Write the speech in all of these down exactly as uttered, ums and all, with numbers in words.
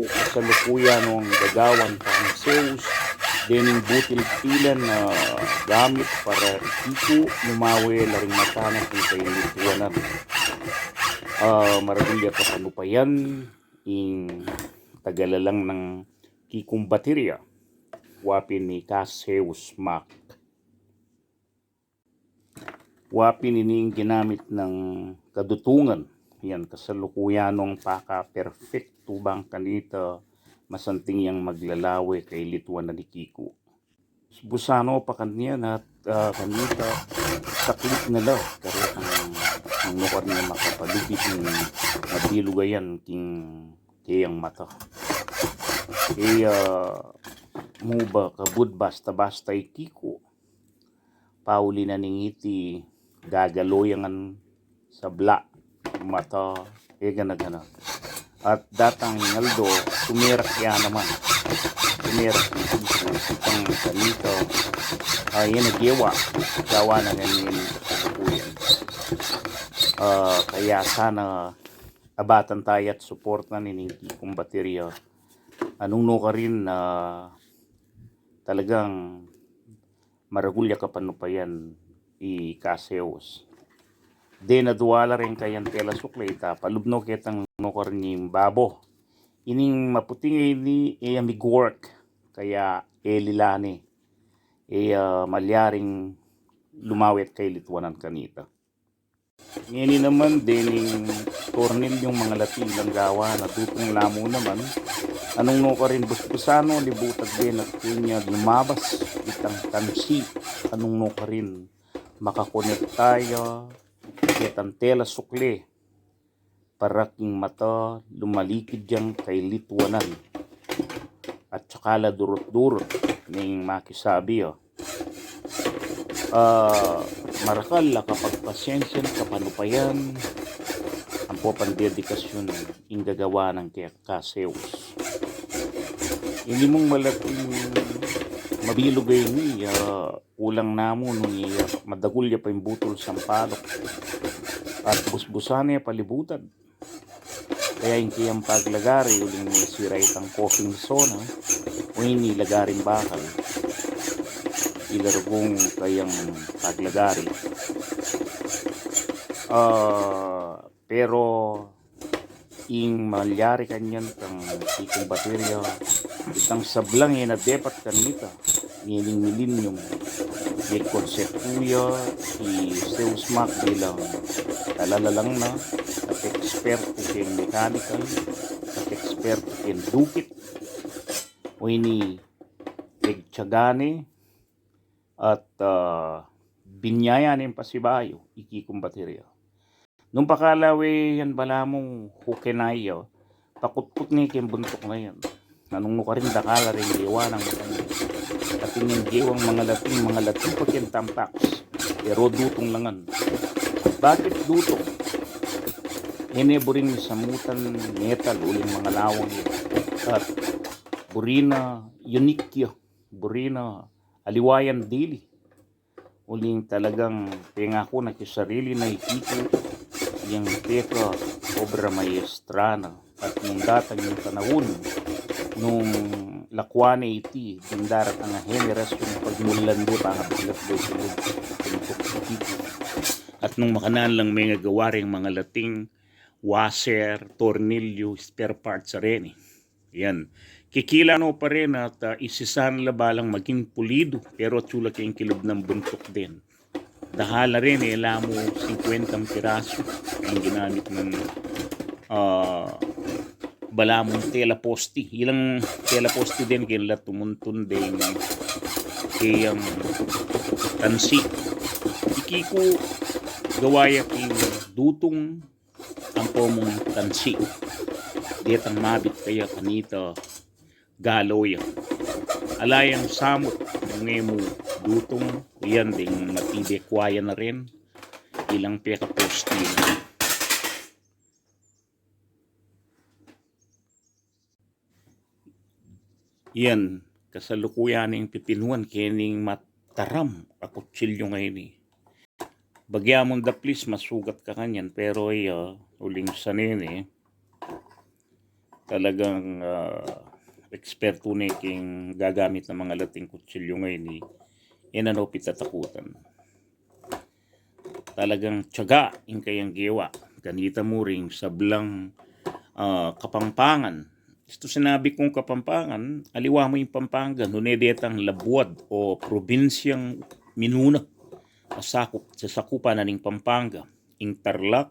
Kasalukuyan nong gagawan pang Zeus dening butil pilan na gamit para i Kiku lumawe la ring mata na king kailituanan. Ah, maragul ya kapanupayan ing tagalalang nang Kiku Bateria, wa pin i ka Zeus Mac. Wa pin ini ing ginamit nang kadutungan. Yan, kasalukuyan nong paka-perfecto bang kanita, masanting yang maglalawe kailituanan i Kiku. Busbusan no pa kanyan at, ah, kanita, saklit na la, karetang nung nukarin makapalubid ning mabilug a yan king keyang mata. Kaya, mu ba kabud basta-basta i Kiku, pauli na ning iti gagalo ya ngan sabla, mata, e gana-gana. At datang ing aldo, sumerak ya naman. Sumerak i Kiku, itang kanita, ah, yan a gewa, gawa na ngan ning kasalukuyan. Ah, kaya sana abatan taya at suportan ining Kiku Bateria. Nung nukarin, ah, talagang maragul ya kapanupayan i ka Zeus. Deng adua la reng kayang tela sukle, ita palub no ketang nukarin ing babo. Ining maputi ngeni, e ya migwork, kaya e lila ne, e ya malyaring lumawe kailituanan kanita. Ngeni naman, dening tornilyung mangalating ilang gawa na dutung la mu naman, nung nukarin busbusan no, libutad den at kenya lumabas itang tansi, nung nukarin makakonekta ya ketang tela sukle para king mata lumalikid yang kailituanan. At saka la durut-durut ning makisabi, o. Ah, marakal a kapagpasensyan, kapanupayan, ampo pandedikasyun ing gagawa nang keka Zeus. Ini mung malaking mabilug a ini, ah, kulang na mu nung iya madagul ya pa ing butul sampalok at busbusan ne palibutad. Kaya ing keyang paglagari uling misira itang koping sona, o ini lagaring bakal. Ilargong kayang paglagari. Ah, pero ing malyari kanyan kang Kiku Bateria, itang sablang e na depat kanita ngening milenium. Megkonseptu ya i Zeus Mac bilang talalalang na at eksperto king mechanical at eksperto king dukit. O ini, pegtyaga ne at, ah, binyaya neng pasibayu i Kiku Bateria. Nung pakalawe yan balamu, hukenay ya, pakutkut ne keng buntuk na yan. Nung nukarin dakal la reng gewa nang mata ne. Atin yang gewang mangalating, mangalating pa keng tampaks. Pero dutung la ngan. Bakit dutung? E ne buring misamutan metal uling mangalawang ya. At buri na unique ya. Buri na aliwa yang dili. Uling talagang pengaku na king sarili na i Kiku yang peka obra maestra na. At nung datang ing panaun, nung lakwan ne iti, ding daratang a henerasyun pagmulan de, pangabilat de, sunod, sunod i Kiku. At nung makananu lang mengagawa reng mangalating, washer, tornilyo, spare parts a reni. Yan. Kikila no pa rin at, ah, isisan la balang maging pulidu, pero atyu la keng kilub nang buntuk den. Dakal la rin, e la mu singkwentang pirasu ing ginamit nang, ah, balamung tela posti. Ilang tela posti den keng la tumuntun den keyang tansi. I Kiku gawa ya king dutung ampo mung tansi. Detang mabit kaya kanita galo ya. Ala yang samut nung e mu dutung, yan deng matibe kuayan na rin. Ilang peka posti. Yan, kasalukuyan ing pipinuan kening mataram a kutsilyu ngeni. Bagya mung daplis masugat ka kanyan, pero iya, uling sa nene, Talagang, ah, eksperto ne king gagamit na mangalating kutsilyu ngeni, e na no pitatakutan. Talagang tiyaga ing kayang gewa. Kanita mu ring sablang, ah, Kapampangan. Istu sinabi kung Kapampangan, aliwa mu ing Pampanga, nune detang labuad o probinsyang minuna a sakup, sasakupan na ning Pampanga, ing Tarlac,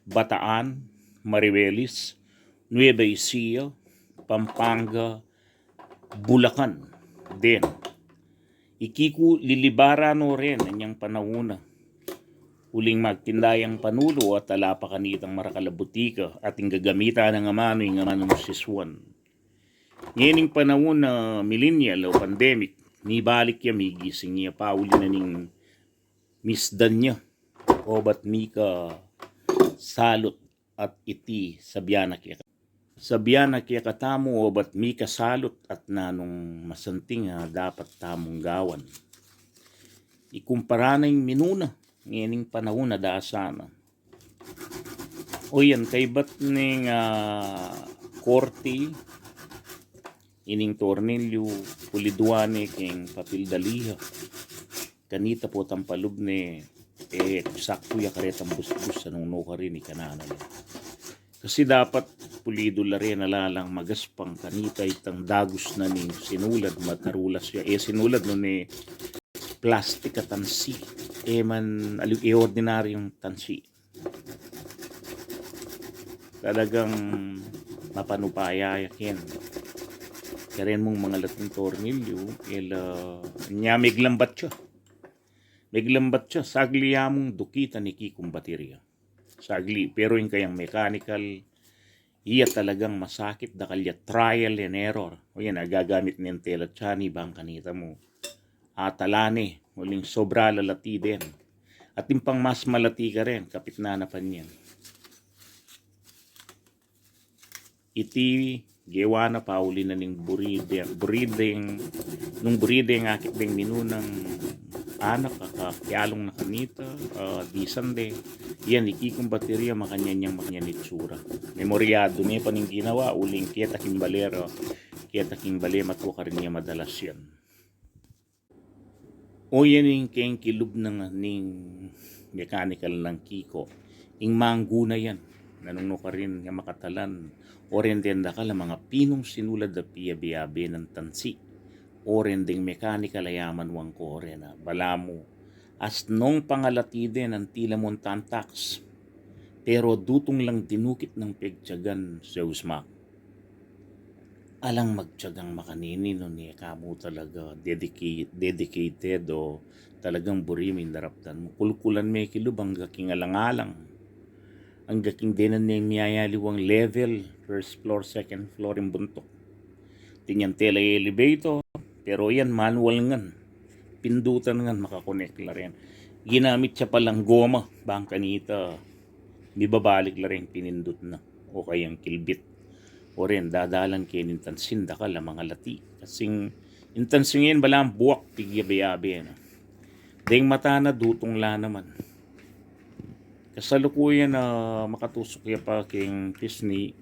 Bataan, Mariveles, Nueva Ecija, Pampanga, Bulacan den. Iki ku lilibara no ren inyang panaun na. Uling magtinda yang panulu at ala pa kanitang marakal a butika at ing gagamita nang amanu ing amanung sisuan. Ngening panaun na millennial o pandemic, mibalik ya, migising ya, pauli na ning misdan ya. Obat mika salut at iti sabian na keka. Sabian na kekatamu obat mika salut at nanung masanting a dapat tamung gawan. Ikumpara na ing minuna ngening panaun na dasa na. O yan, kaybat ning, ah, korti, ining tornilyu, puliduan ne king papil daliha. Kanita potang palub ne, e, saktu ya karetang busbus, anung nukarin, ikanan na la. Kasi dapat pulidu la ren, ala lang magaspang. Kanita itang dagus na ning sinulad, matarulas ya. E, sinulad nune plastik a tansi. E man, aliwa, e ordinaryung tansi. Talagang mapanupaya ya ken. Karen mung mangalating tornilyu, e la, nya meglambat ya. Meglambat ya, sagli ya mung dukitan iki kum baterya. Sagli, pero ing kayang mechanical, iya talagang masakit, dakal ya trial and error. O yan, agagamit nen tela tsani bang kanita mu. Atala ne, uling sobra la lati den. At ing pang mas malati karen, kapit na na pa niyan. Iti gewa na pauli na ning buride, burideng, nung burideng akit deng minunang anak, a, kapialung na kanita, a, disan de. Yan, iki kum baterya, makanyan yang makanyan itsura. Memoryadu ne pa ning ginawa, uling keta king bale ra, keta king bale, matua karin ya madalas yan. O yan ing keng kilub na ning mechanical nang Kiko. Ing manggu na yan, nanung nukarin nga makatalan, o ren den dakal a manga pinung sinulad a piyabe-abe nang tansi, o ren deng mechanical a yaman wang ko ren a, balamu, asnong pangalati den anti la mu antang tax, pero dutung lang dinukit nang pegtyagan, Zeus Mac. Alang magtyagang makanini nune kamu talaga dedica-, dedicated o talagang buri mu ing daraptan mu. Kulkulan me kilub angga king alang-alang. Angga king denan ne miyayaliwang level, first floor, second floor, ing buntuk. Tinyan tela elevator, pero yan manual ngan. Pindutan ngan, makakonek la ren. Ginamit ya palang goma, bang kanita mibabalik la ren pinindut na. O kayang kilbit. O ren, dadalan ke ning tansin dakal a mangalati. Kasing ing tansin yan balang buak, pigyabe-abe na. Deng mata na dutung la naman. Kasalukuyan a makatusuk ya pa king pisni,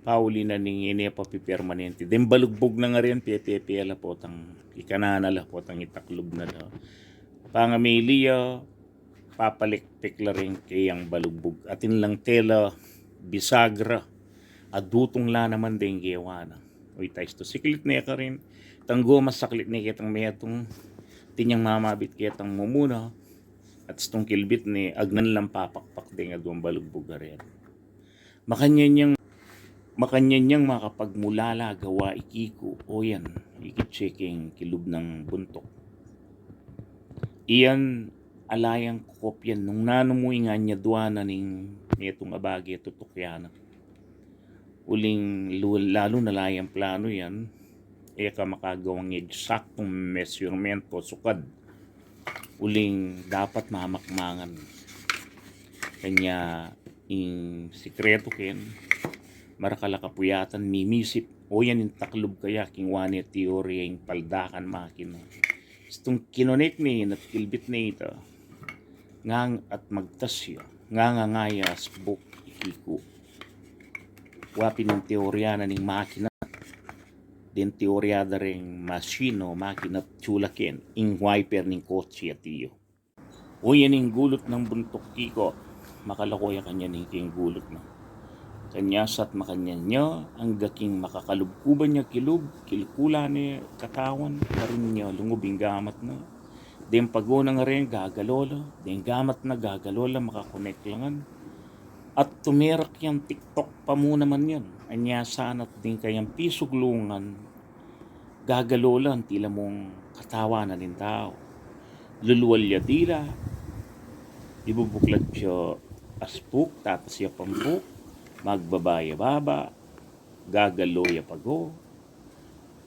pauli na ning ine pa pipermanente. Deng balugbug na ngeni, pepepe la potang, ikanan na la potang itaklub na la. Pangamili ya, papalekpek la rin kayang balugbug. Atin lang tela bisagra, a dutung la naman deng gewa na. Uy, taistu siklit ne karin, tanggo masaklit ne ketang metung, tinyang mamabit ketang mumuna, at istung kilbit ne, agnan lang papakpak deng aduang balugbug a ren. Makanyan yang, makanyan yang makapagmulala gawa i Kiko, o yan, ikit ya king kilub nang buntuk. Iyan, ala yang kukopyan nung nanu mu ing anyadua na ning metung a bage tutukyan na. Uling lu-, lalu na la yang plano yan, e ka makagawang eksaktung measurement o sukad. Uling dapat mamakmangan. Kanya ing sikretu ken, marakal a kapuyatan, mimisip, o yan ing taklub kaya king wa ne teorya ing paldakan makina. Istung kinonek ne, at kilbit ne ita. Ngang at magtas ya, ngang angayas buk i Kiko. Wa pin ing teoria na ning makina, den teoria da reng masino, makina, chulaken, ing wiper ning kotse, atiu. O yan ing gulut nang buntuk, Kiko. Makalako ya kanyan ing king gulut na. Kanyan sa at makanyan ya, angga king makakalubkuban ya kilub, kilkulan ne katawan, karin ya lungub ing gamat na. Deng pago na ngeni gagalo la, deng gamat na gagalo la, makakonek la ngan. At tumerak yang TikTok pa mu naman yan. Anya sana at deng kayang pisuglungan, gagalo la anti la mung katawan na ning tau. Lulual ya dila, ibubuklad ya aspuk, tatas ya pampuk, magbaba ya baba, gagalo ya pago,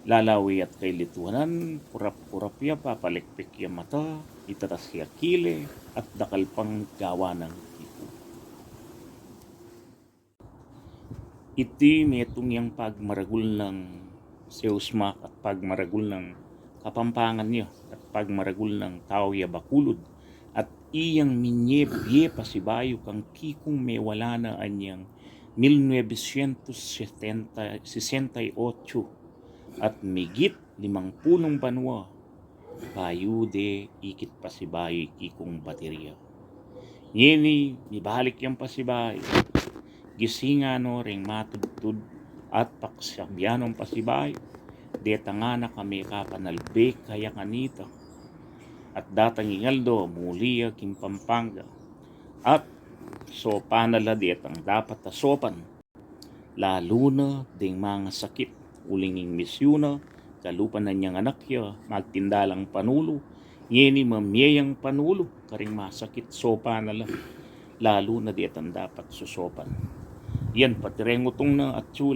lalawi at kailituanan, kurap-kurap ya, papalekpek ya mata, itatas ya kile, at dakal pang gawa nang kiku. Iti metung yang pagmaragul nang seusmak at pagmaragul nang Kapampangan ya at pagmaragul nang tau ya Bacolod, at iyang minye bie pasibayu kang Kikung mewala na anyang mil novecientos setenta, sesenta y ocho, at migit limang pulung banua bayu de ikit pasibayu i Kikung bateria. Ngeni, mibalik yang pasibayu. Gisingan no reng matudtud at paksabian nong pasibayu detang anak a mekapanalbe kaya kanita. At datang ing aldo, muli ya king Pampanga. At sopan na la detang dapat a sopan, lalu na deng mangasakit, uling ing misyun na, kalupa na nyang anak ya, magtinda lang panulu, ngeni mamye yang panulu karing masakit, sopan na la, lalu na detang dapat sosopan. Yan, pati reng utung na atiu la,